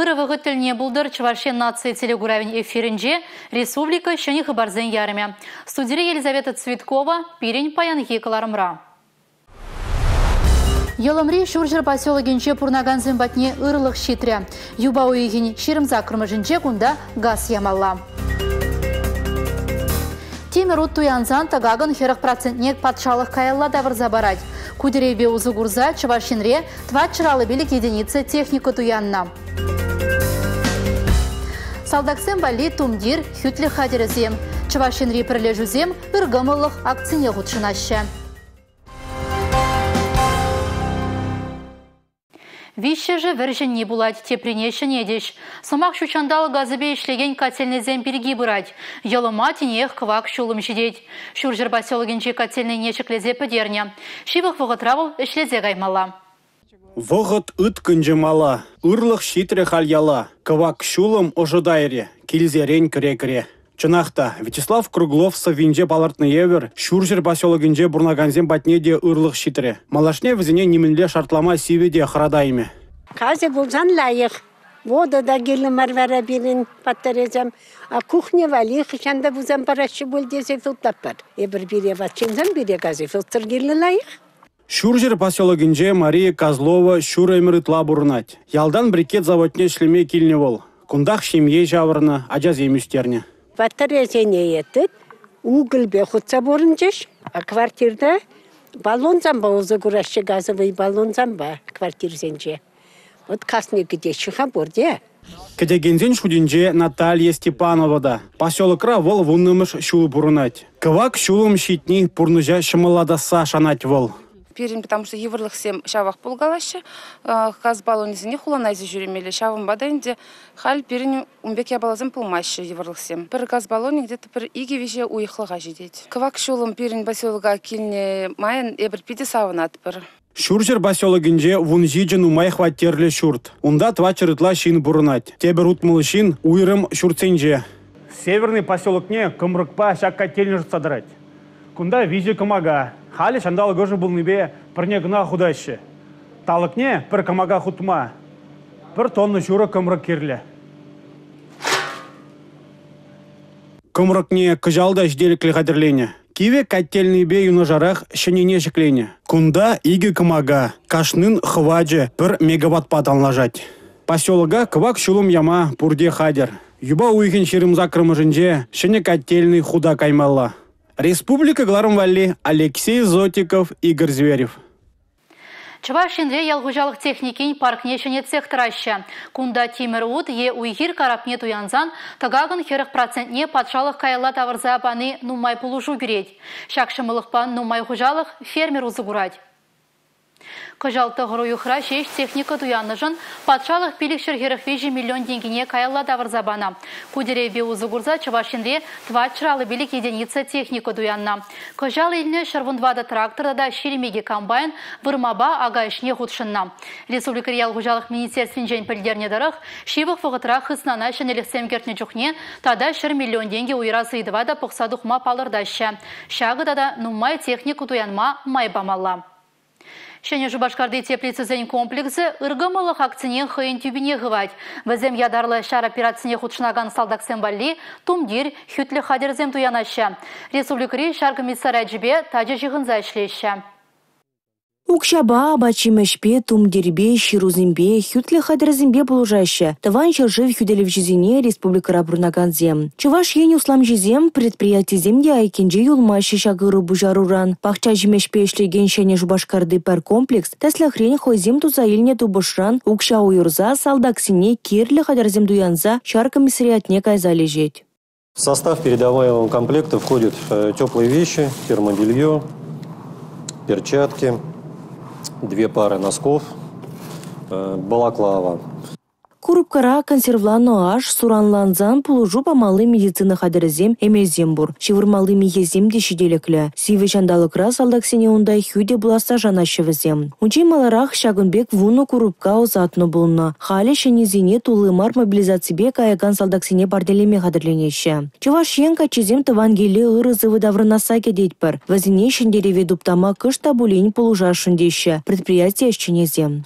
Ырӑ вӑхӑт тӗлне пултӑр Чӑваш Ен наци телекуравӗн эфирӗнче республика ҫӗнӗ хыпарсен ярӑмӗ. Студире Елизавета Цветкова пирӗн паянхи кӑларӑмра. Йӑлӑмри Ҫурҫӗр поселокӗнче пурӑнакансем патне ырлӑх ҫитрӗ. Юпа уйӑхӗн 28-мӗшӗнче кунта газ ямалла. Тимӗр ут туянсан тӑкакӑн 40 процентне патшалӑх каялла тавӑрса парать. Ку тӗллевпе усӑ курса Чӑваш Енре 455 единица техника туяннӑ. Салтаксем валли тумтир, хӳтлӗх хатӗрӗсем. Чӑваш Енри пӗрлешӳсем ыркӑмӑллӑх акцине хутшӑнаҫҫӗ. Виҫҫӗшӗ вӗр-ҫӗнни пулать, теприне ҫӗнетӗҫ. Сӑмах ҫутҫанталӑк газӗпе ӗҫлекен котельнӑйсем пирки пырать. Йӑлӑма тинех кӑвак ҫулӑм ҫитет. Ҫурҫӗр поселокӗнчи котельнӑйне ҫӗклесе пӗтернӗ. Ҫывӑх вӑхӑтра вӑл ӗҫлесе каймалла. Вӑхӑт ыткӑнчӗ мала, ырлӑх ҫитрӗ халь яла. Кӑвак ҫулӑм ӑшӑтайрӗ, килсерен кӗре-кӗре. Чӑнах та, Вячеслав Круглов сӑввинче палӑртнӑ евӗр, Ҫурҫӗр поселокӗнче пурӑнакансем патне те ырлӑх ҫитрӗ. Малашне вӗсене нимӗнле шартлама сивӗ те хӑратаймӗ. Газӗ пулсан лайӑх. Вода та кирлӗ мар вара пирӗн батарейӑсем. А кухня валли хӑҫан та пулсан параҫҫӗ пуль тесе шутлатпӑр. Эпир пире ват ҫынсем пире газӗ шутсӑр кирлӗ лайӑх. Ҫурҫӗр поселокӗнче Мария Козлова ҫур ӗмӗр ытла пурӑнать. Ялтан брикет заводне ӗҫлеме килнӗ вӑл. Кунтах ҫемье ҫавӑрнӑ, ачасем ӳстернӗ. Батарейӑсене этет, угольпе хутса пурӑнчӗҫ. Квартирта баллонсемпе усӑ кураҫҫӗ, газовый баллонсемпе квартирсенче. Вот касни кӗтеҫҫӗ-ха пурте. Кӗтекенсен шутӗнче Наталья Степанова та. Поселокра вӑл 10-мӗш ҫул пурӑнать. Кӑвак ҫулӑм ҫитни пурнӑҫа ҫӑмӑллатасса шанать вӑл. Пирӗн потому что йывӑрлӑхсем ҫавах пулкалаҫҫӗ. Газ баллонӗсене хулана илсе ҫӳремелле. Ҫавӑнпа та ӗнтӗ халь пирӗн ун пек япаласем пулмаҫҫӗ йывӑрлӑхсем. Пӗр газ баллонӗ где-то пӗр икӗ-виҫӗ уйӑхлӑха ҫитет. Кӑвак ҫулӑм пирӗн поселока килнӗ майӑн эпир питӗ савӑнатпӑр. Ҫурҫӗр поселокӗнче 17 нумай хваттерлӗ ҫурт. Унта 400 ытла ҫын пурӑнать. Тепӗр 60 ҫын уйрӑм ҫуртсенче. Северный поселокне кӑмрӑкпа ҫак котельня шӑтса тӑрать. Кунта 3 кӑмака. Халӗ ҫанталӑк ӑшӑ пулнипе пӗрне кӑна хутаҫҫӗ. Талӑкне пӗр кӑмака хутма пӗр тонна ҫурӑ кӑмрӑк кирлӗ. Кӑмрӑкне кӑҫал та ҫителӗклӗ хатӗрленӗ. Кивӗ котельнӑйпе юнашарах ҫӗннине ҫӗкленӗ. Кунта 2 кӑмака, кашнин хӑвачӗ 1 мегаваттпа танлашать. Поселока кӑвак ҫулӑм яма пурте хатӗр. Юпа уйӑхӗн 28-мӗшӗнче ҫӗнӗ котельнӑй хута каймалла. Республика кӑларӑм валли Алексей Зотиков, Игорь Зверев. Чӑваш Енре ял хуҫалӑх техникин паркне ҫӗнетсех тӑраҫҫӗ. Кунта тимӗр ут е уй-хир карапне туянсан тӑкакӑн 40 процентне патшалӑх каялла тавӑрса пани нумай пулӑшу кӳрет. Ҫак ҫӑмӑллӑхпа нумай хуҫалӑх фермер усӑ курать. Кӑҫал 9 уйӑхра ҫеҫ техника туяннӑшӑн патшалӑх 543 миллион тенкине каялла тавӑрса панӑ. Ку тӗллевпе усӑ курса Чӑваш Енре 455 единица техника туяннӑ. Кӑҫал илнӗ 114 трактор тата 22 комбайн вырмапа ака ӗҫне хутшӑннӑ. Республикӑри ял хуҫалӑх министерствинчен пӗлтернӗ тӑрӑх, ҫывӑх вӑхӑтра хыснана ҫӗнӗлӗхсем кӗртнӗ чухне тата 100 миллион тенкӗ уйӑрас ыйтӑва та пӑхса тухма палӑртаҫҫӗ. Ҫакӑ тата нумай техника туянма май памалла. Ҫӗнӗ Шупашкарти теплицӑсен комплексӗ ыркӑмӑллӑх акцине хӑйӗн тӳпине хывать. Вӗсем ятарлӑ ҫар операцине хутшӑнакан салтаксем валли тумтир, хӳтлӗх хатӗрӗсем туянаҫҫӗ. Республикӑри ҫар комиссариачӗпе тачӑ ҫыхӑнса ӗҫлеҫҫӗ. Укҫапа, апат-ҫимӗҫпе, тумтирпе, ҫырусемпе, хӳтлӗх хатӗрӗсемпе пулӑшаҫҫӗ Тӑван ҫӗршыв хӳтӗлевҫисене республикӑра пурӑнакансем. Чӑваш Ен усламҫисем, предприятисем те айккинче юлмаҫҫӗ ҫак ырӑ пуҫаруран. Пахча ҫимӗҫпе ӗҫлекен Ҫӗнӗ Шупашкарти пӗр комплекс тӗслӗхрен хӑйсем туса илнӗ тупӑшран укҫа уйӑрса салтаксене кирлӗ хатӗрсем туянса ҫар комиссариатне кайса леҫет. В состав передаваемого комплекта входят теплые вещи, термобелье, перчатки, 2 пары носков, балаклава. Курупкара консервланӑ аш, суранлансан пулӑшу памалли медицина хатӗрӗсем, эмелсем пур. Ҫывӑрмалли михӗсем те ҫителӗклӗ. Сивӗ ҫанталӑкра салтаксене унта хӳтӗ пуласса шанаҫҫӗ вӗсем. Унччен маларах ҫакӑн пек 10 курупка ӑсатнӑ пулнӑ. Халӗ ҫӗннисене тулли мар мобилизаципе каякан салтаксене парнелеме хатӗрленеҫҫӗ. Чӑваш Ен каччисем тӑван киле ырӑ-сывӑ таврӑнасса кӗтетпӗр. Вӗсене ҫӗнтерӗве туптама кӑшт та пулин пулӑшасшӑн теҫҫӗ предприяти ӗҫченӗсем.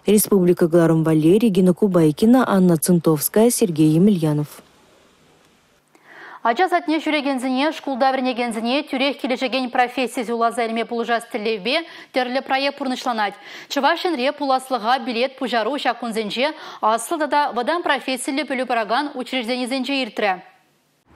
Республика кӑларӑм валли Регина Кубайкина, Анна Цинтовская, Сергей Емельянов. Ача садне ҫӳрекенсене, шкулта вӗренекенсене тӳрех килӗшекен професси суйласа илме пулӑшас тӗллевпе тӗрлӗ проект пурнӑҫланать. Чӑваш Енре пуласлӑха билет пуҫару ҫак кунсенче аслӑ тата вӑтам профессиллӗ пӗлӳ паракан учрежденисенче иртрӗ.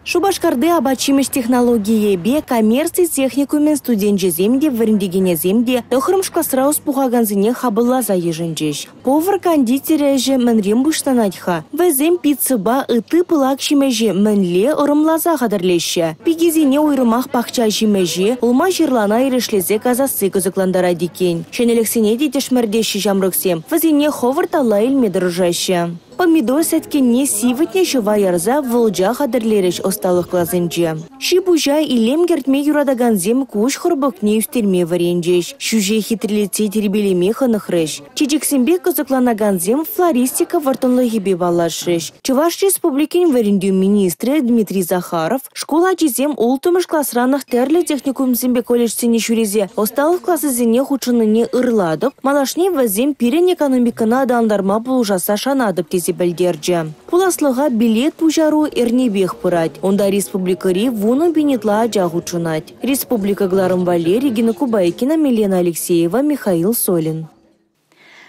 Шупашкарти апат-ҫимӗҫ технологийӗпе коммерци техникумӗн студенчӗсем те, вӗрентекенӗсем те 9-мӗш класра ӑс пухакансене хапӑлласа йышӑнчӗҫ. Повар кондитерӗ ӗҫӗ мӗнрен пуҫланать-ха? Вӗсем пиццӑпа ытти пылак ҫимӗҫе мӗнле ӑрӑмласа хатӗрлеҫҫӗ? Пикесене уйрӑмах пахча ҫимӗҫе, улма-ҫырлана эрешлесе касасси кӑсӑклантарать иккен. Ҫӗнӗлӗхсене те тӗшмӗртеҫҫӗ ҫамрӑксем, вӗсене хӑвӑрт алла илме тӑрӑшаҫҫӗ. Помидор сӗткенне сивӗтнӗ ҫӑва ярса вӑлча хатӗрлерӗҫ ӑсталӑх класӗнче. Ҫи-пуҫа илем кӗртме юратакансем куҫ хӑрпӑкне ӳстерме вӗренчӗҫ. Ҫӳҫе хитрелетсе тирпейлеме хӑнӑхрӗҫ. Чечексемпе кӑсӑкланакансем флористика вӑрттӑнлӑхӗпе паллашрӗҫ. Чӑваш Республикин вӗрентӳ министрӗ Дмитрий Захаров шкул ачисем 6-мӗш класранах тӗрлӗ техникумсемпе колледжсене ҫӳресе ӑсталӑх класӗсене хутшӑннине ырлатӑп, малашне вӗсем пирӗн экономикӑна аталантарма пулӑшасса шанатӑп тесе пӗлтерчӗ. Пуласлӑха билет пуҫару эрнипех пырать. Унта республикӑри 10 пин ытла ача хутшӑнать. Республика кӑларӑм валли Регина Кубайкина, Милена Алексеева, Михаил Солин.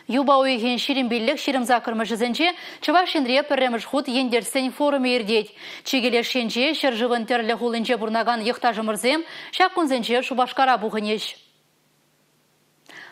Юпа уйӑхӗн 25-28-мӗшӗсенче Чӑваш Енре пӗрремӗш хут ентешсен форумӗ иртет. Чикӗ леш енче ҫӗршывӑн тӗрлӗ хулинче пурӑнакан йӑхташӑмӑрсем ҫак кунсенче Шупашкара пухӑнӗҫ.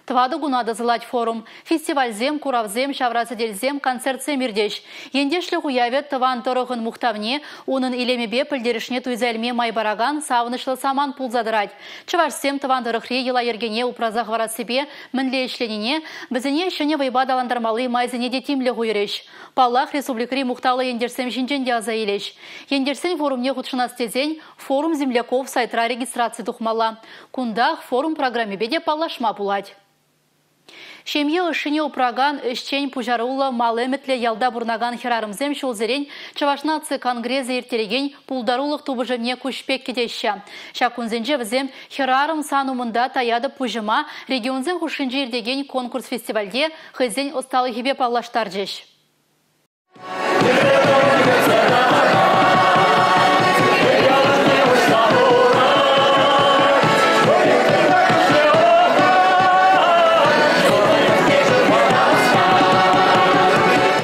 4 куна тӑсӑлать форум. Фестивальсем, куравсем, ҫавра сӗтелсем, концертсем иртӗҫ. Ентешлӗх уявӗ тӑван тӑрӑхӑн мухтавне, унӑн илемӗпе пӗлтерӗшне туйса илме май паракан савӑнӑҫлӑ самант пулса тӑрать. Чӑвашсем тӑван тӑрӑхри йӑла-йӗркене упраса хӑварассипе мӗнле ӗҫленине, вӗсене ҫӗнӗ вӑйпа аталантармалли майсене те тимлӗх уйӑрӗҫ. Паллах, республикӑри мухтавлӑ ентешсем ҫинчен те аса илӗҫ. Ентешсен форумне хутшӑнас тесен «Форум земляков» сайтра регистраци тухмалла. Кунтах форум программипе те паллашма пулать. Ҫемье ӑшшине упракан, ӗҫчен, пуҫаруллӑ, мал ӗмӗтлӗ ялта пурӑнакан хӗрарӑмсем ҫулсерен Чӑваш наци конгресӗ ирттерекен пултарулӑх тупӑшӑвне куҫ пек кӗтеҫҫӗ. Ҫак кунсенче вӗсем «Хӗрарӑм сан умӑнта таятӑп пуҫӑма» регионсен хушшинче иртекен конкурс-фестивальте хӑйсен ӑсталӑхӗпе паллаштарчӗҫ.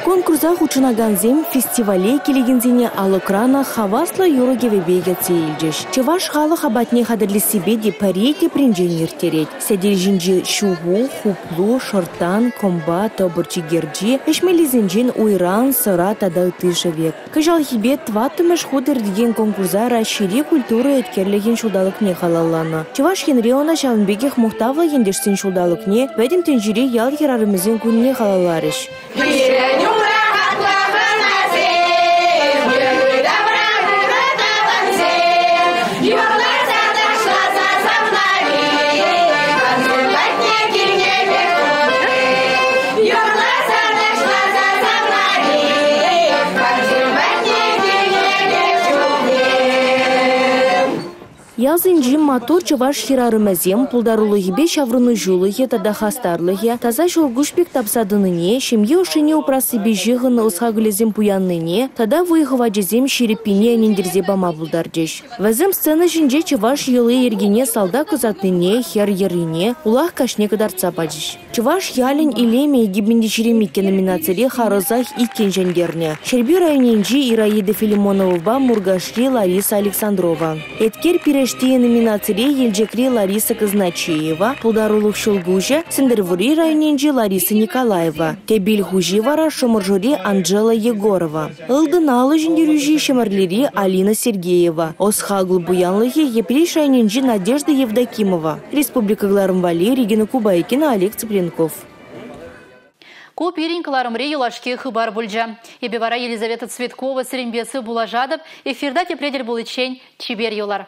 Конкурса хутшӑнакансем фестивале килекенсене алӑкранах хаваслӑ юрӑ-кӗвӗпе кӗтсе илчӗҫ. Чӑваш халӑх апатне хатӗрлессипе те пӗри тепринчен ирттерет. Сӗтел ҫинче ҫуху, хуплу, шӑрттан, кӑмпа, тӑпӑр чикерчи, ӗҫмеллисенчен уйран, сӑра тата ытти шӗвек. Кӑҫалхипе 4-мӗш хут иртекен конкурса Раҫҫейри культура еткерлӗхӗн ҫулталӑкне халалланӑ. Чӑваш Енре ӑна ҫавӑн пекех мухтавлӑ ентешсен ҫулталӑкне, пӗтӗм тӗнчери ял хӗрарӑмӗсен кунне халалларӗҫ. Пирӗн умра хаклӑ хӑнасем, ырӑ ырӑ тӑвансем, юрласа ташласа савнали, хансем патне килне пек юрласа ташласа савнали, хансем патне килне пек чухне. Ялсенчи маттур чӑваш хӗрарӑмӗсем пултарулӑхӗпе ҫаврӑнӑҫулӑхӗ тата хастарлӑхӗ таса ҫӑлкуҫ пек тапса тӑнине, ҫемье ӑшшине упрассипе ҫыхӑннӑ ӑс-хакӑлӗсем пуяннине тата вӑй-хӑвачӗсем ҫирӗппине ӗнентерсе пама пултарчӗҫ. Вӗсем сцена ҫинче чӑваш йӑли-йӗркине салтак ӑсатнине, хӗр йӗррине, улах каҫне кӑтартса пачӗҫ. Чӑваш ялӗн илемӗ 2022 номинацире харӑсах иккӗн ҫӗнтернӗ. Ҫӗрпӳ районӗнчи Ираида Филимоновӑпа Муркашри Лариса Александрова. Еткер пирӗшти номинацире Елчӗкри Лариса Казначеева, пултарулӑх ҫӑлкуҫӗ Сӗнтӗрвӑрри районӗнчи Лариса Николаева, тӗпел хуҫи вара Шӑмӑршӑри Анжела Егорова. Ылтӑн алӑ ҫӗнтерӳҫи Ҫӗмӗрлери Алина Сергеева, ӑс-хакӑл пуянлӑхӗ Йӗпреҫ районӗнчи Надежда Евдокимова. Республика кӑларӑм валли Регина Кубайкина, Олег Цыпленков. Ку пирӗн кӑларӑмри юлашки хыпар пулчӗ. Эпӗ вара Елизавета Цветкова сирӗнпе сыв пулашатӑп. Эфирта тепре тӗл пуличчен чипер юлар.